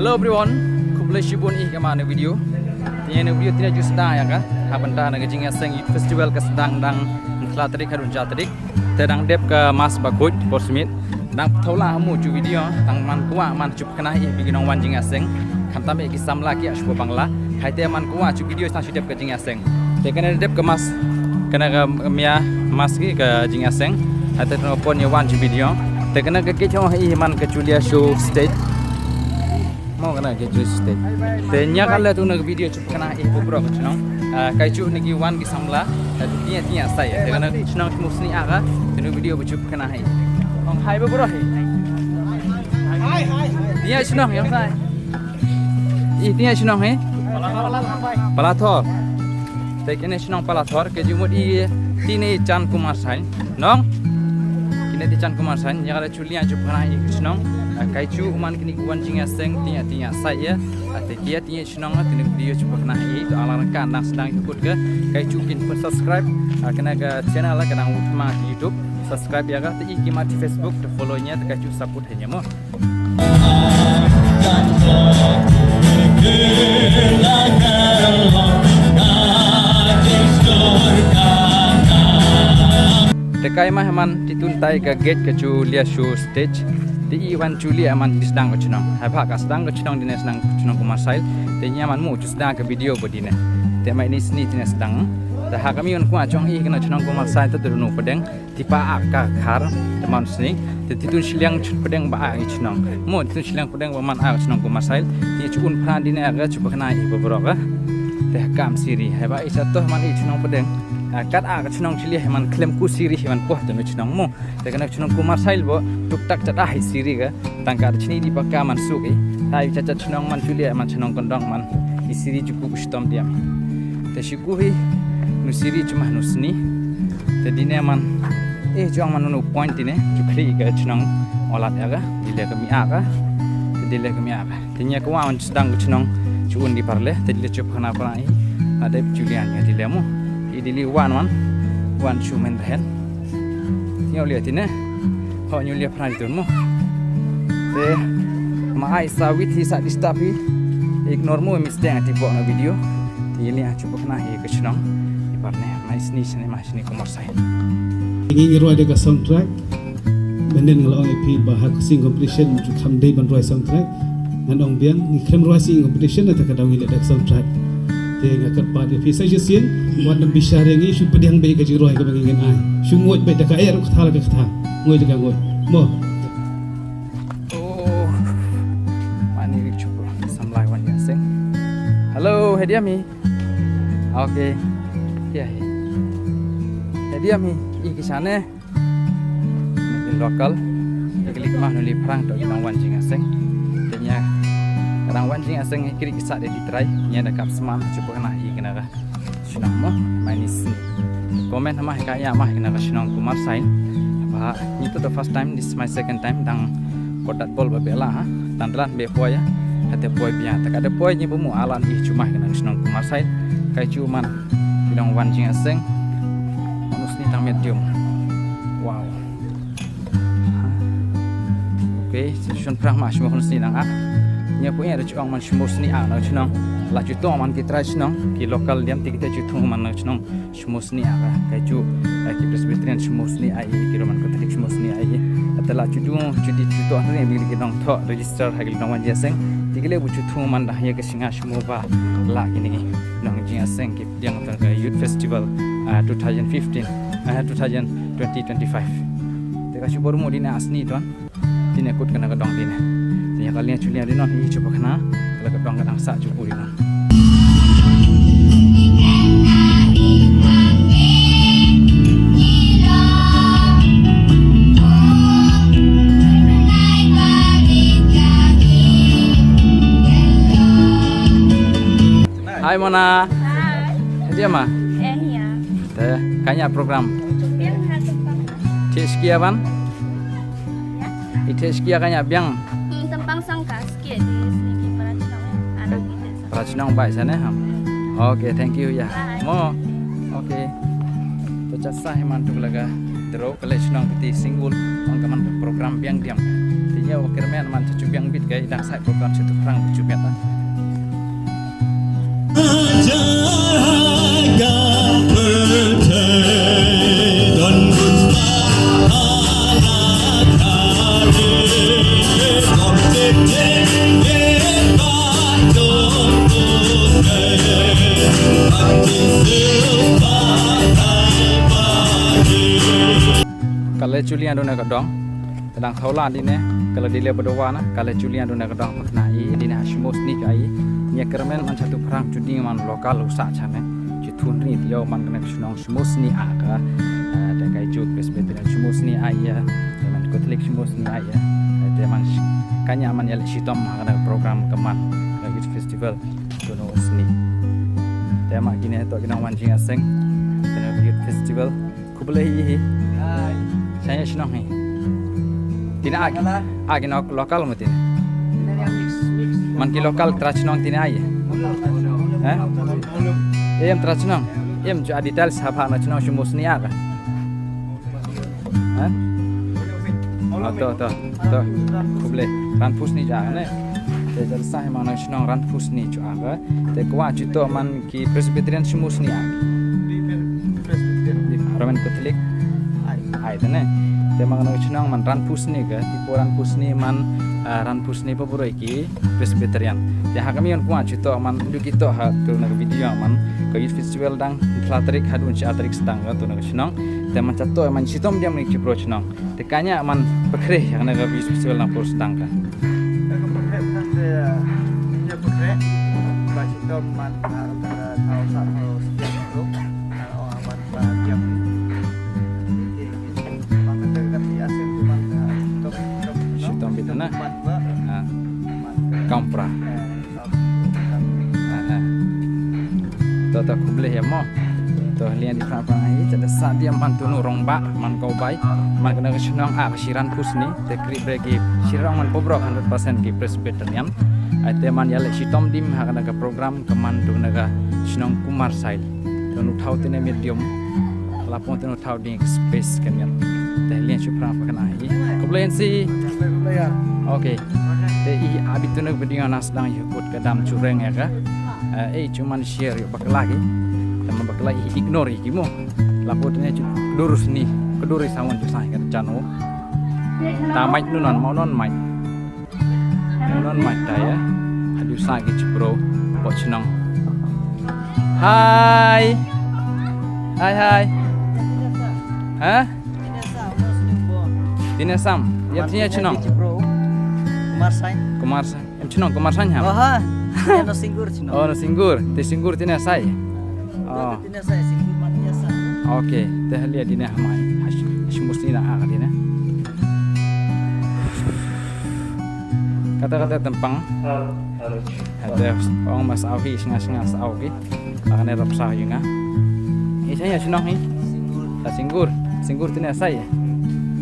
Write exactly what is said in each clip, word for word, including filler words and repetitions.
Hello everyone, khublei shibun ïa ka man video. Te ïa ka video tine ju sdang ïa ka ha bynta na ka jingïaseng Youth Festival ka sdang dang kla tarik haduh ja tarik. Te dang dep ka mass ba kut por smit. Dang thaw la hamu ju video tang man kwah man ju kena ïa ki nongwan jingïaseng. Khamtam ïa ki samla ki shu Bangla. Hai te man kwah ju video tang shu dep ka jingïaseng. Te kane dep ka mass, kane ka mia mass ki ka jingïaseng. Hata tang pon ïa wan ju video. Te kane ka kit ho hi man ka Julia show stage. Mo kane ka Julia show stage. Te nia ka le tu na ka video ju kena hi bubro ka chnong. Kai ju ni ki wan ki samla. Te tu nia nia sai. Te kane chnong mu sni aga. Te nu video bu ju kena hi. Ong hai bubro hi. Nia chnong yang sai. Ih, ïa chnong hi? Palathor. Te kine chnong Palathor, ke jumut i tine Jan Kumar Sain. Nong? Kine ti Jan Kumar Sain, ïa ka la chulia ju phana i chnong. Kai chu man kine wan jingïaseng, tine tine sai ïa. Te kia tine chnong, tine video ju phana i, to alang kan nang sedang ikut ke. Kai chu kin pun subscribe. Kena ke channel ke nang utma YouTube. Subscribe ïa ka, te i ki mati Facebook, te follow nya, te kai chu support nya mo. Te kai mah man ti tun tai ka gate ka Julia show stage. Te i wan Julia man ti sdang ka chnong. Hai ba ka sdang ka chnong dine sdang ka chnong Kumar Sail. Te nia man mu ju sdang ka video ko dine. Te mai ni sni tine sdang. Te ha kami un kwah chong i kena chnong Kumar Sail te tu nu pedeng. Ti pa ak ka khar te man sni te ti tun shiliang chut pedeng ba ak i chnong mo ti tun shiliang pedeng ba man ak chnong Kumar Sail ti chu un phran dine ak chu ba kena i ba brok te kam siri hai ba i sa toh man i chnong pedeng kat ak chnong chili hai man klem ku siri hai man poh te nu chnong mo te kena chnong Kumar Sail bo tuk tak chat ah i siri ka tang ka chni di ba ka man suk i hai cha cha chnong man chili man chnong kondong man i siri chu ku stom diam te shi ku hi nu siri chu man nu sni te dine man eh jong man nu point tine chu khri ka chnong olat ya ka dile ka mi aka te dile ka mi aka te nya ka wan sdang ka chnong chu un di parle te dile chu phana phana i ade Julian ya dile mo i dile wan wan wan chu men hen nya lia tine ho nyu lia phana tun mo te ma ai sa wit hi sa disturb hi ignore mo mistake ti bo na video te lia chu phana hi ka chnong i parne mai sni sni ma Sni Kumar Sain. Ngi ngi roi da ka soundtrack. Benden nga la ong ïa phi ba ha ka sing competition ju kham dei ban roi soundtrack. Ngan ong biang ngi khlem roi sing competition na ta ka daw ngi leh da ka soundtrack. Te nga kat pat ïa phi sa ju sien wat nam bishar ïa ngi shu pdiang beit ka jingroi kaba ngi ngan ai. Shu nguid beit da ka er ka tha la ka tha. Nguid da ka nguid. Mo. Oh. Mani rik chup. Samlai wan ïa seng. Hello, hediam hi. Okay. Ïa hi. Hediam hi i ki sane. Ni local. I klik mah nuli phrang to nang wan jingïaseng. Te nia rang wan jingïaseng i klik sa de di trai. Nia da kap sman chup kana i kena ka. Chnong mo mai ni sni. Comment mah ka ïa mah kena ka chnong Kumar Sain. Ba ni to the first time, this is my second time dang Kodat bol ba bela ha. Tandran be poi ya. Hate poi bia. Taka de poi ni bumu alan i chumah kena chnong Kumar Sain. Kai chuman. Kidong wan jingïaseng. Manus ni tang medium. Wow. Okay, shon prah ma shmo sni nang a. Nya pu ya chuong man shmo sni a na chnong. La chu to man ki trai chnong ki local diam ti kita chu thung man na chnong. Shmo sni a ka kai chu ki Presbyterian shmo sni a i ki Roman Catholic shmo sni a i. Ata la chu du chu di chu to ne mi ki nong tho register ha ki nong wan jingïaseng. Ti ki le bu chu thung man da ya ka singa shmo ba la ki ni nong jingïaseng ki diang ta ka Youth Festival two thousand fifteen two thousand twenty twenty-five. Te ka chu bor mo di na sni ton. Tine kut kana ka dong tine. Tine ka lian chu lian di non i chu pa kana. Kala ka dong ka dang sa chu pu di non. Hai Mona. Hai. Dia ma? Eh ya. Te kanya program. Biang ha tu pa. Ti skia ban? I te skia kanya biang. Hmm, tempang sangka skia di sini para chnong. Anak ini. Para chnong bai sana ham. Okay, thank you ya. Bye. Mo. Okay. To chat sa himan tu laga dro kale chnong ti single on kaman program biang diam. Ti ya wakir men man tu Biang bit ka i dang sait program Shatu Phrang ba ju miat ah. Ka la ju liang duna ka dong. Te dang thaw la dine, ka la dile ba dawa na, ka la ju liang duna ka dong pakna i, dine ha Shmosni ka i. Nia kyrmen man Shatu Phrang ju ding man local u sah chane. Ju thun ri ti yo man kane ka shnong Shmosni a ka. Eh, te ka i ju Presbyterian Shmosni a i ya. Te man Catholic Shmosni a i ya. Te man sh-, kanya man ya le shitom ha kane ka program ka man. Ka Youth Festival. Tuno sni. Te ma kine to kino man jing aseng. Kane ka Youth Festival. Khublei hi hi. Hai. Shane shnong hi. Tina agi. Local. Agi no local mo tina. Ini yang mix, mix. Man ki local tra shnong tina ai. Local. Eh? Em tra shnong. Em ju a details haba na shnong Shmosni a ka. Eh? Ah, to, to, to. Khublei. Ranpusni ja ne. Te jalsa hi man shnong Ranpusni ju a ka. Te kwah ju to man ki Presbyterian Shmosni a. Di Pre-, Presbyterian. Di Roman Catholic. Ai. Ai, te ne. Te man ka shnong man Ranpusni ka, tipo Ranpusni man, ah, Ranpusni pa buroi ki Presbyterian. Te ha ka mion kwah ju to man du ki to ha tu na ka video man ka Youth Festival dang phla tarik hadun cha tarik stang ka tu na ka shnong. Te man cha to man chitom diam ni ki pro shnong. Te kanya man pakre ha na ka Youth Festival na por stang ka. Ka pakre kan te, ya pakre. Ba chitom man ha ka tau sa tau siang tu. Kan o man ba diam. Shitom bit na. Ah. Kampra. Ah, ah. To, to, khublei ya mo. To lian di pha pha hi, cha da sa dia man tunu rong ba, man kau bai, man kane ka shnong a ka Shiran Pusni, te kri bre ki Shirong man pobrok hundred percent ki Presbyterian. Ai te man ya le shitom dim ha kane ka program ka man tu na ka shnong Kumar Sail. Tunu thau tine medium. Lapong tunu thau ding space kan yan. Te lian shu phrang pakana hi. Khublei yan si. Okay. Te i abi tunu video na sdang yu kut ka dam chureng ya ka. Eh, eh, chuman share yu bakla ki. Tama bakla i ignore ki mo. Lapong tunu chu durus ni. Kedurus sawan tu sai ka chano. Ta mai nunan mau non mai. Ngan on mai ta ya. Adu sa ki chipro. Bochnong. Hai. Hai, hai. Ha? Tine sam. Ya tine chnong. Kumar Sain. Kumar Sain. Em chnong Kumar Sain ha. Oh ha. Ya no Singur chnong. Oh no Singur. Te Singur tine sai. Oh. Tine sai Singur man ya sa. Okay, te halia dine hamai. Hash, hash musni na ha dine. Kata kata tempang. Halo, halo. Hada ong mas au hi sngas sngas au hi. Akane rap sa yunga. Hi saya chnong hi. Singur. Singur. Singur tine sai.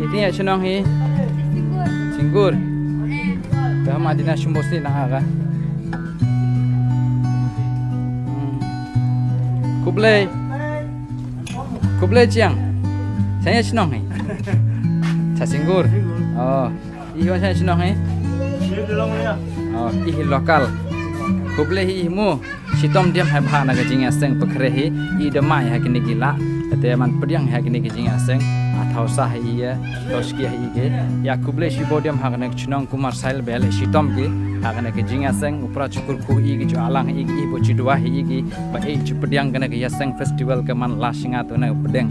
Hi tine chnong hi. Singur. Te hama dine hash musni na ha ka. Hmm. Khublei. Khublei chiang. Saya chnong hi. Cha Singur. Oh. I hi wa saya chnong hi. Oh, i hi local. Khublei hi i mu. Shitom diam hai bha na ka jingïaseng pakre hi. I da mai ha kini ki la. Te man pdiang ha kini ki jingïaseng. A thau sa hi ya. Thau ski hi ke. Ya khublei shibun diam ha kane ka chnong Kumar Sail bel shitom ki. Ha kane ka jingïaseng u pra chukur khu i ki chu alang i ki i bo chu dua hi i ki. Ba ei chu pdiang kane ka Ïaseng Festival ka man la shinga tu na pdiang.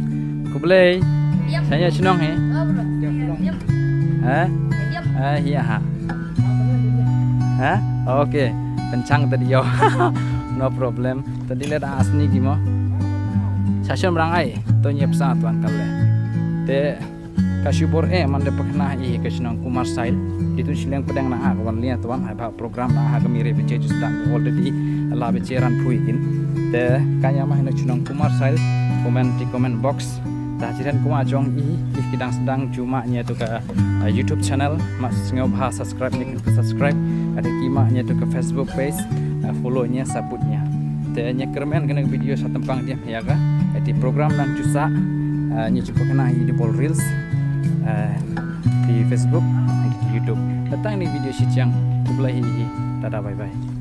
Khublei. Yep. Saya chnong hi. Oh, bro. Yep. Ha? Yep. Ah, hi ha. Ha? Okay. Penchang tadi yo. No problem. Tadi le da asni ki mo. Sasyon rang ai. To nyep sa tuan kale. Te Ka shibor eh man de pakna i ka chnong Kumar Sail. Di tu shileng pedang na ha ka wan lia tuan hai ba program na ha ka mire beche just dang already la beche ran phui kin. Te kanya ma hina chnong Kumar Sail comment di comment box. Ta chiren kuma jong i i ki dang sedang cuma nya tu ka, uh, YouTube channel ma sngewbha subscribe ni kin subscribe. Ada kima nya tu ka Facebook page, uh, follow nya support nya. Te nya kermen kena video sa tempang dia. Ya ka, eh, di program nang chusa, eh, nyi chupa kena hi di bol reels, eh, di Facebook, di YouTube. Katang ni video shichang. Khublei hi hi. Tada bye bye.